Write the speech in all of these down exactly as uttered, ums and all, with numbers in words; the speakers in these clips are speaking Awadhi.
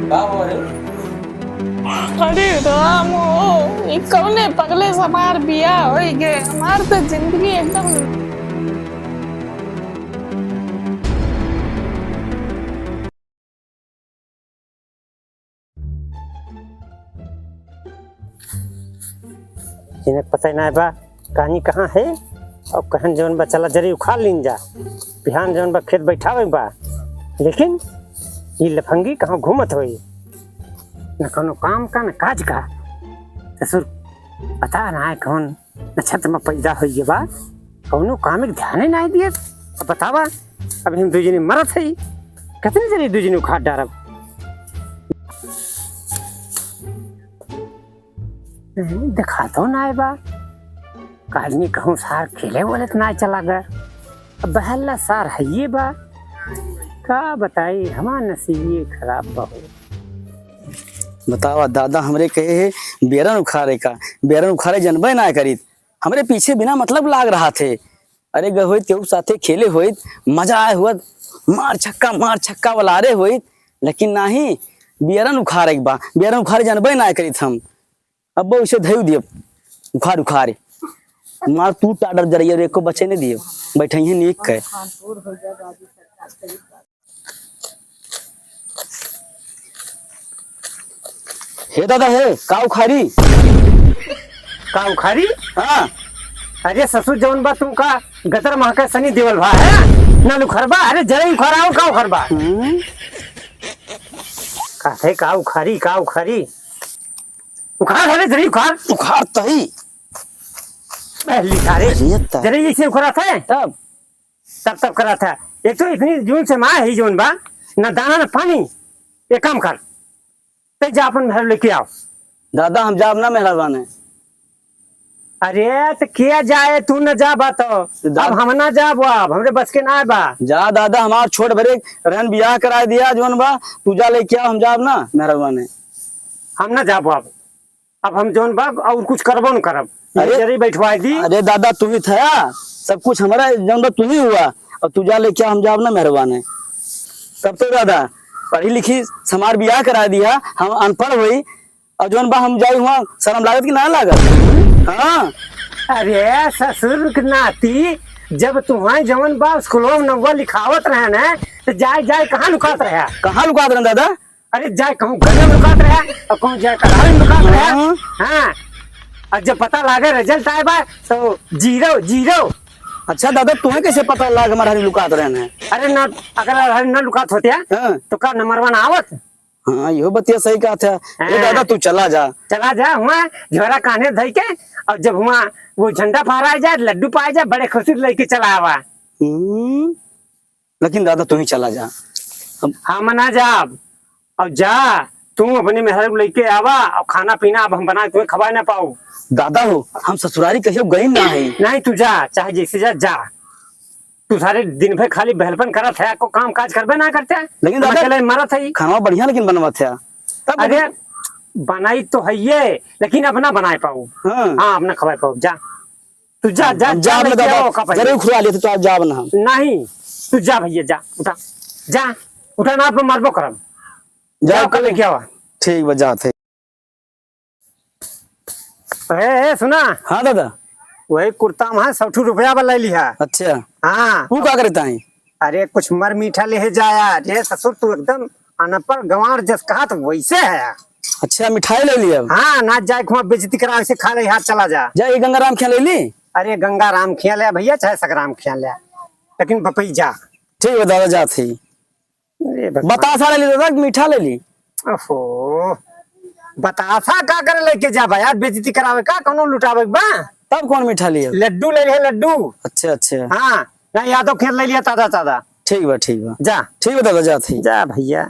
का हो रे? अरे राम हो, ई कौने पगले से हमार बियाह होई गे? हमार तो जिंदगी एकदम इन्हें पता ही ना बा, कहानी कहाँ है और कहन जौन बा, चला जरी उखाड़ लीन जा। बिहान जौन बा, खेत बैठावे बा, लेकिन ई लफंगी कहाँ घूमत होई, न कौनो काम का, न काज का। ससुर, पता ना है कौन नक्षत्र में पैदा होई बा, कौनो काम के ध्यान ही ना दिए। अब बतावा, अब हम दू जने मरत है, कितने जने दू जने उखाड़ डारब? नहीं, देखा तो ना बा। काजनी कहूँ सार खेले वाले तो ना चला गए। अब बहल्ला सार है ये बा। का बताई, हमार नसीब ये खराब बा हो। बतावा, दादा हमरे कहे है, बेरन उखाड़े का, बेरन उखाड़े जनबे ना करीत। हमरे पीछे बिना मतलब लाग रहा थे। अरे गए होइत केहू साथे खेले होइत, मजा आए होइत, मार छक्का, मार छक्का वाला रे होइत, लेकिन नाही, बियरन उखाड़े के बा, बियरन उखाड़े जनबे ना करीत हम। अब उसे धयू दियब, उखाड़ उखाड़, मार तू टाडर जरैया रे, एको बचे नहीं दियब, बैठे हैं नीक के। हे दादा, हे, का उखारी? का उखारी? हाँ। अरे ससुर, जौन बा तुमका गतर महका सनी देवल भा है? ना उखरबा? अरे जरे उखराओ, का उखरबा? हम्म। का थे, का उखारी, का उखारी? उखार, अरे जरे उखार। उखार तही। पहली सारे। अरे त- जरे ऐसे उखरा था? तब? तब तब करा था। एक तो इतनी जून से माँ ही जौन बा, ना दाना ना पानी। एक काम कर, ते जा अपन मेहर लेके आओ। दादा हम जाब ना मेहरबाने। अरे तो किया जाए, तू न जा बात। तो दादा अब हम ना जाब, अब हमरे बस के ना बा। जा दादा, हमार छोट भरे रहन बियाह कराए दिया जौन बा, तू जा लेके आओ, हम जाब ना मेहरबाने। हम ना जाब अब। अब हम जौन बा और कुछ करबो न करब। ये अरे, जरी बैठवाई दी। अरे दादा, तू ही था, सब कुछ हमारा जौन बा तू ही हुआ। और तू जा लेके आ, हम जाब ना मेहरबान है। तब तो दादा, पढ़ी लिखी हमार बियाह करा दिया, हम अनपढ़ हुई, और जौन बा हम जाई हुआ, शर्म लागत कि ना लागत? हाँ। अरे ससुर के नाती, जब तुम्हारे जौन बा स्कूलों में नंबर लिखावत रहे ना, तो जाए जाए कहाँ लुकात रहे? कहाँ लुकात रहे दादा? अरे जाए कहूँ गले में लुकात रहा और कहूँ जाए कलाई में लुकात रहा। हाँ। हाँ। और जब पता लागे रिजल्ट आए बा तो जीरो, जीरो। अच्छा दादा, तुम्हें कैसे पता लाग हमारा हरी लुकात रहना है? अरे ना, अगर हरी ना लुकात होते हैं, हाँ। तो का नंबर वन आवत? हाँ, यो बतिया सही कहा था। ए हाँ। दादा, तू चला जा। चला जा, हुआ झोरा कान्हे धई के, और जब हुआ वो झंडा फहराए जाए, लड्डू पाए जाए, बड़े खुशी लेके चला आवा। हम्म। लेकिन दादा, तू ही चला जा। अब हम ना जाब। अब जा, तू अपने मेहर को लेके आवा और खाना पीना अब हम बना के तुम्हें खवाए ना पाऊ। दादा हो, हम ससुरारी कहियो गई ना है। नहीं, तू जा, चाहे जैसे जा, जा। तू सारे दिन भर खाली बहलपन करत है, को काम काज करबे ना करते है। लेकिन हम दादा, अकेले मरत है। खाना बढ़िया लेकिन बनवत है। तब अरे, बनाई तो है ये, लेकिन अपना बनाए पाऊ। हाँ। हाँ, अपना खवाए पाऊ। जा, तू जा, हम, जा, हम जा, जाब ना लेके दादा, आओ, का पहले। जरूर खुआ लेते तो आप जाब ना हम। नहीं, तू जा भैया, जा, उठा, जा, उठा ना, आप मरबो करम। जाओ, जाओ, कल लेके आओ। ठीक बा, जात है। ए, ए, सुना। हाँ दादा। वही कुर्ता में है, सौ ठू रुपया वाला ले लिहा। अच्छा। हाँ। वो का करता है? अरे कुछ मर मीठा ले जाया। अरे ससुर, तू एकदम अनपढ़ गंवार जस कहा तो वैसे है। अच्छा, मिठाई ले लिया। हाँ, ना जाए खुआ बेइज्जती करा, ऐसे खा ले, हाथ चला जा। जा, ये गंगाराम खिया ले ली। अरे गंगाराम खिया ले भैया, चाहे सकराम खिया ले, लेकिन बपई जा। ठीक है दादा, जात ही। अरे भगवान। बतासा ले ली दादा, मीठा ले ली। ओहो, बतासा का करे लेके जा भाई यार, बेइज्जती करावे का, कौनो लुटावे के बा? तब कौन मीठा लिया? लड्डू ले लिया, लड्डू। अच्छा, अच्छा। हाँ, ना यादव खेत ले लिया ताजा ताजा। ठीक बा, ठीक बा। जा। ठीक बा दादा, जात ही। जा भैया,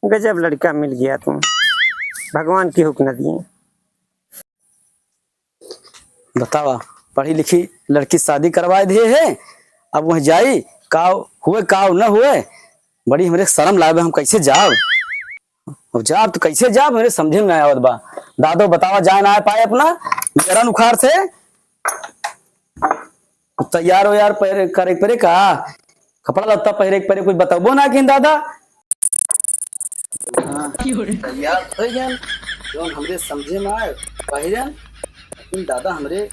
गजब लड़का मिल गया तुम, भगवान की हुक्म दिए। बतावा, पढ़ी लिखी लड़की शादी करवाए दिए है, अब वह जाई, काव हुए काव न हुए, बड़ी हमरे शर्म लागे, हम कैसे जाब? अब जाब तो कैसे जाब, मेरे समझे में ना आवत बा। दादो बतावा, जाए ना पाए अपना बेरन उखाड़ से। तैयार हो यार, पहरे करे के परे का, कपड़ा लत्ता पहरे के परे, कुछ बतबो ना किन दादा। हाँ, तैयार होइ गएन, जौन हमरे समझे में आए, पहिरेन, लेकिन दादा हमरे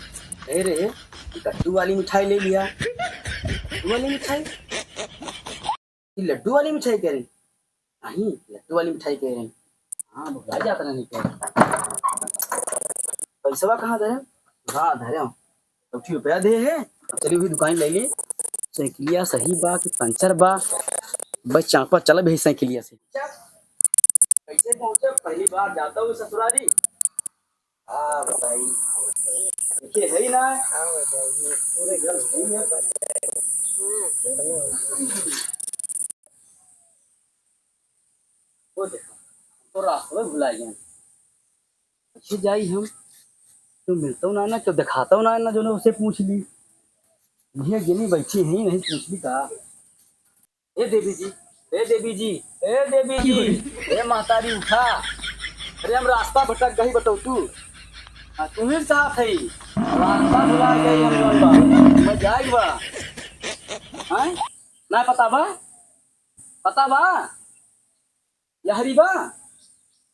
कहे रहे कि लड्डू वाली मिठाई ले लिया। लड्डू वाली मिठाई? कि लड्डू वाली मिठाई कह रही? नहीं, लड्डू वाली मिठाई कह रही। हाँ, भुला जात रहे, नहीं कह रहे। पैसवा कहाँ धरे? हाँ, धरे हो। तो ठीक रुपया दे है। अब चलिए, वही दुकान ले ली। साइकिलिया सही बा कि पंचर बा? बस चापा चल भी साइकिलिया से। कैसे पहुँचे? पहली बार जाता हूँ ससुरारी। हाँ, बताई। देखिए, है ही ना। हाँ, बताइए। पूरे घर में। वो देखो, तो रास्ता में भुला गए। अच्छे जाई हम, तो मिलता ना, ना, तो दिखाता ना, ना, जो ना उसे पूछ ली। ये गिनी बैठी है, नहीं पूछ ली का? ए देवी जी, ए देवी जी, ए देवी जी, ए महतारी उठा। अरे हम रास्ता भटक गई बतौ तू। हाँ, तू ही साथ है। रास्ता भुला गई हम लोग बा। मैं जाई बा। हैं? ना पता बा? पता बा? यहरी बा?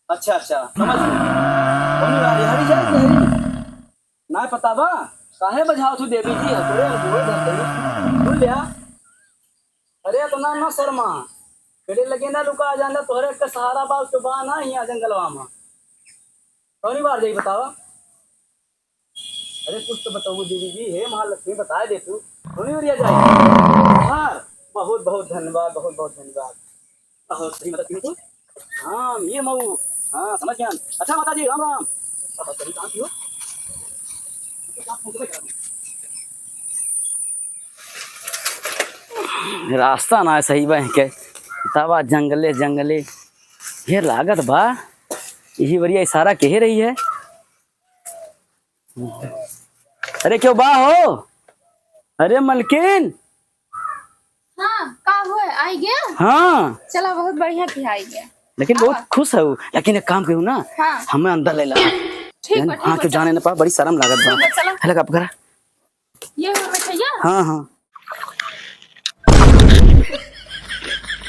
अच्छा, अच्छा, समझ गए। कौन बा? यहरी जाई, यहरी? ना पता बा? काहे बझावत हूँ देवी जी? तोरे हम गोड़ धर दे। सुन लिया। अरे इतना ना शर्मा। तेरे लगे ना लुका जाना, तोहरे के सहारा बा, तो बा ना यहाँ जंगलवा में। कौनी बार जाई बतावा? अरे कुछ तो बताओ देवी जी, हे महालक्ष्मी, बताए दे तू। कौनी ओरिया जाई? हाँ, बहुत बहुत धन्यवाद, बहुत बहुत धन्यवाद। बहुत सही मदद की तू। हाँ, ये मऊ। हाँ, समझ गया। अच्छा माता जी, राम राम। बहुत सही काम कियो। रास्ता ना सही बा के, तबा जंगले जंगले ये लागत बा। यही बरिया इशारा कहे रही है। अरे क्यों बा हो? अरे मलकिन। हाँ, का हुआ? आई गया? हाँ। चला, बहुत बढ़िया कि आई गया। लेकिन बहुत आवा। खुश है वो। लेकिन एक काम करू ना, हाँ। हमें अंदर ले ला। ठीक बा, ठीक हाँ, बा, क्यों चला। जाने ना पा, बड़ी शर्म लागत बा। ठीक बा, चला। है लगा पकड़ा। ये हो मिठाइया? हाँ, हाँ।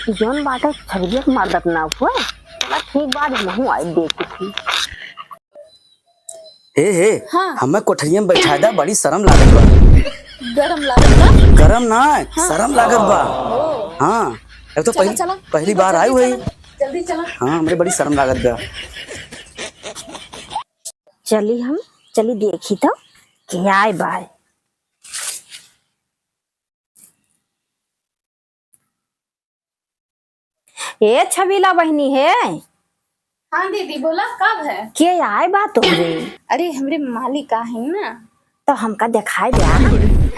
जौन बाटे छबिलिया के मर्दत ना हुआ, चला ठीक बा, महू आई देखी थी। हे, हे, हाँ। हमें कोठरिया में बैठा दा, बड़ी शर्म लागत बा। गरम लागत बा? गरम ना, हाँ। शर्म लागत बा। ओ। हाँ, अब तो चला, पहली, चला। पहली चला, बार जल्दी आई हुई। चला, जल्दी चला। हाँ, हमरे बड़ी शर्म लागत बा। चली हम, चली देखी तो, के आए बाय। ए छबीला बहिनी हे। हाँ दीदी, बोला, कब है? के आए बा तोहरे? अरे, हमरे मालिक आ है ना। तो हमका देखाए द्या।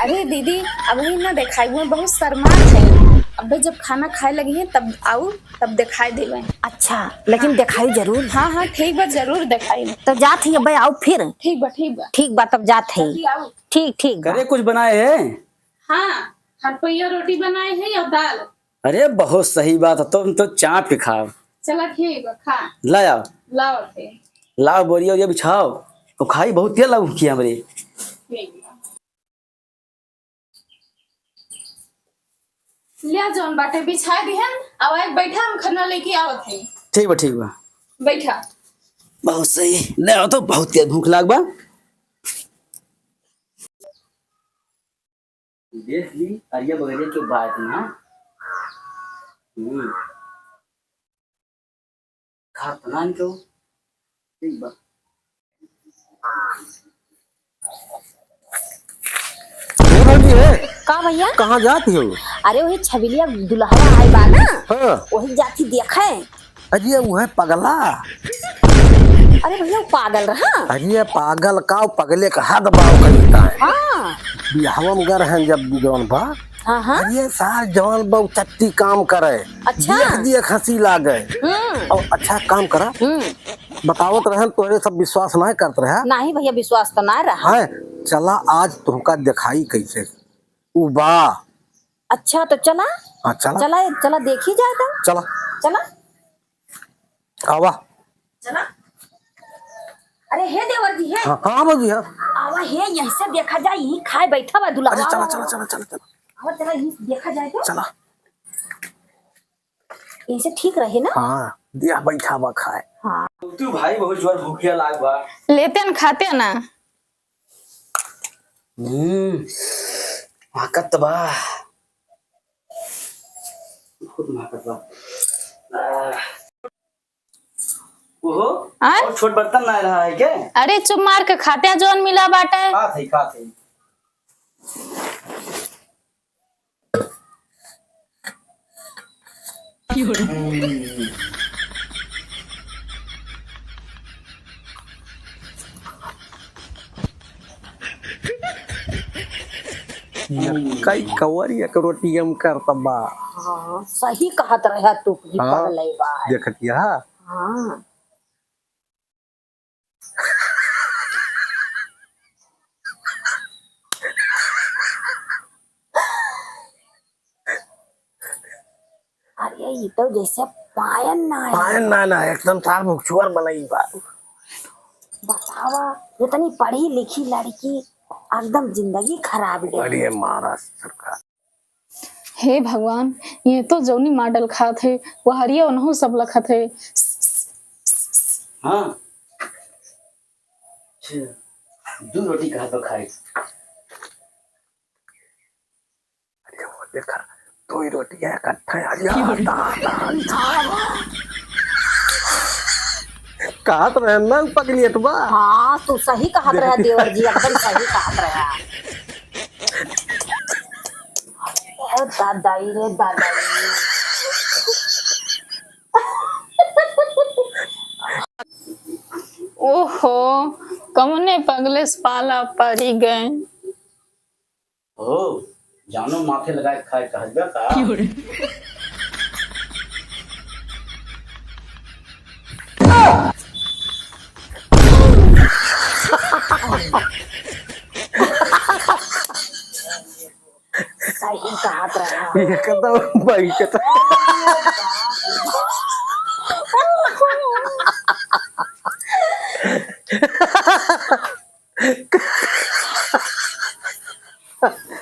अरे दीदी, अबही ना देखाई, वो बहुत शर्मात है। अबे जब खाना खाए लगी है, तब आऊ, तब देखाए देवे। अच्छा, लेकिन हाँ। देखाई जरूर। हाँ, हाँ, ठीक बा, जरूर देखाई। तो जात ही अबे आऊ फिर। ठीक बा, ठीक बा। ठीक बा, तब जात ही। जल्दी आऊ। ठीक, ठीक बा। करे कुछ बनाए है? हाँ, हरपैया रोटी बनाए है और दाल। अरे बहुत सही बात है, तुम तो चाप के खाओ। चला ठीक बा, खा। लाओ। लाओ थे। लाओ बोरिया ओरिया बिछाओ। तो खाई बहुत तेल लागू किया हमरे। ठीक बा। ले जौन बाटे बिछा दिहन, अब आए बैठा, हम खाना लेके आवत है। ठीक बा, ठीक बा। बैठा। बहुत सही। ले आओ तो बहुत तेज भूख लाग बा। देख ली, अरिया बगरिया के बात ना। हम्म। खात नान के हो। ठीक बा। ए भौजी, ए। का भैया? कहाँ जात हो? अरे वही छबिलिया दुल्हवा आए बा ना, हाँ। वही जाती देखे। अरे उहे पगला। अरे भैया, वो पागल रहा। अरे पागल का, वो पगले का हद बा, वो कहता है। हाँ। बियाहवा में गए रहन जब जौन बा। हाँ, हाँ। अरे सार जौन बा, वो चट्टी काम करे। अच्छा। देख देख हंसी लागे। हम्म। और अच्छा काम करा। हम्म। बतावत रहन, तोहरे सब विश्वास ना करत रहा। नहीं भैया, विश्वास तो ना रहा। हैं? चला आज तुमका दिखाई कैसे। उ बा। अच्छा, तो चला। हाँ, चला। चला, चला, देखी जाए तो। चला। चला। आवा। चला। अरे, हे देवर जी, हे। हाँ, हाँ, भौजी, हाँ। आवा, हे, यहीं से देखा जाए, यहीं खाए बैठा बा दुल्हा। अरे, चला, आवा, चला, आवा। चला, चला, चला। आवा, चला, यहीं से देखा जाए तो। चला। इनसे ठीक रहे ना। हाँ, दिया बैठा बा खाए। हाँ। तू भाई बहुत जोर भूखिया लाग बा। लेते न खाते ना। हम्म, महकत बा। बहुत महकत बा। आह। ओहो, आय? और छोट बर्तन ना रहा है क्या? अरे चुप मार के खाते हैं, जौन मिला बाटे। खात है, खात है। यक्का ही कवर एक रोटी हम करत बा। हाँ, सही कहत रहा तू, कि हाँ, पगलई बा। देखत या? हाँ। अरे, ई तो जैसे पायन ना है। पायन ना ना, एकदम सार भुकचुअर बनई बा। बतावा, इतनी पढ़ी लिखी लड़की, एकदम जिंदगी खराब है। अरे महाराज सरकार। हे भगवान, ये तो जौनी माडल खात है, वो हरिया ओनहु सब लखत है। हाँ। अच्छा, दू रोटी कहा तो खाए। अरे वो देखा, दो ही रोटी है, इकट्ठा है। अरे, दादा, दादा। कहत रहे ना, पगलियत बा। हाँ, तू सही कहत रहा देवर जी, एकदम सही कहत रहा। ए दादाई रे दादाई। ओहो, कौने पगले से पाला पड़ी गए। हो, जानो माथे लगाए खाए कहबे का? क्यों रे? सही कहत रहा। एकदम बैठत।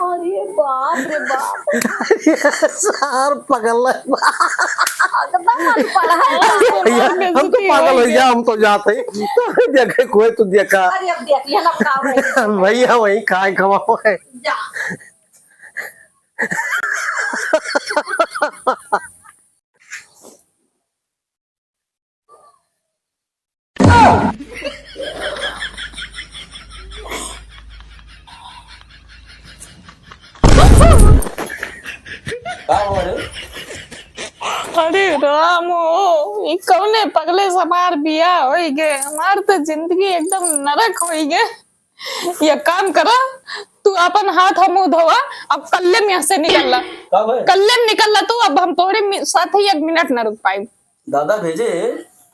अरे बाप रे बाप। ये सार पगल है। एकदम अनपढ़ है। भैया, हम तो पागल हो गया, हम तो जाते ही। देखे कोई तो देखा। अरे अब देख लिया ना, का भाई। भैया वही खाए खवाओ है। जा। का हो रे? अरे राम हो, ई कौने पगले से हमार बियाह होई गे? हमार तो जिंदगी एकदम नरक होई गे। ये काम करा, तू अपन हाथ मुंह धोवा, अब कल्ले में यहाँ से निकल ला। का भइल? कल्ले में निकल ला तू, अब हम तोरे मि-, साथ ही एक मिनट ना रुक पाई। दादा भेजे,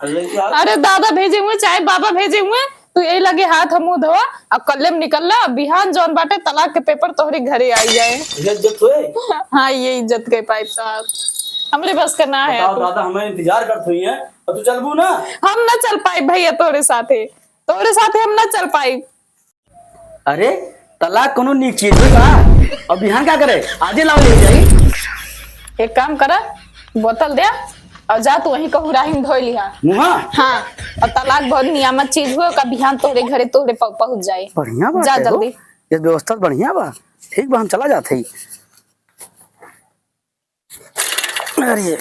अरे क्या? अरे दादा भेजे हुए, चाहे बाबा भेजे हुए, तू यही लगे हाथ मुंह धोवा, अब कल्ले में निकल ला, अब बिहान जौन बाटे तलाक के पेपर तोहरे घरे आई जाए। ये इज्जत हुए? हाँ, ये इज्जत के पाइप साहब, हमरे बस का ना है। बताओ दादा, हमें इंतजार करत हुई है, और तू चलबू ना? हम ना चल पाई भैया तोरे साथे, तोरे साथे हम ना चल पाई। अरे, तलाक कोनो नीक चीज होई बा? अब बिहान का करे? आजे लाओ ले जाई। एक काम करा, बोतल दे और जा तू वहीं कहूँ राही में धोई लिहा। मुहा? हाँ, और तलाक बहुत नियामत चीज हुए, का बिहान तोहरे घरे तोहरे प-, पहुँच जाए। बढ़िया बात जा है हो। जल्दी। ये व्यवस्था बढ़िया बा। ठीक बा, हम चला जात हई। अरे,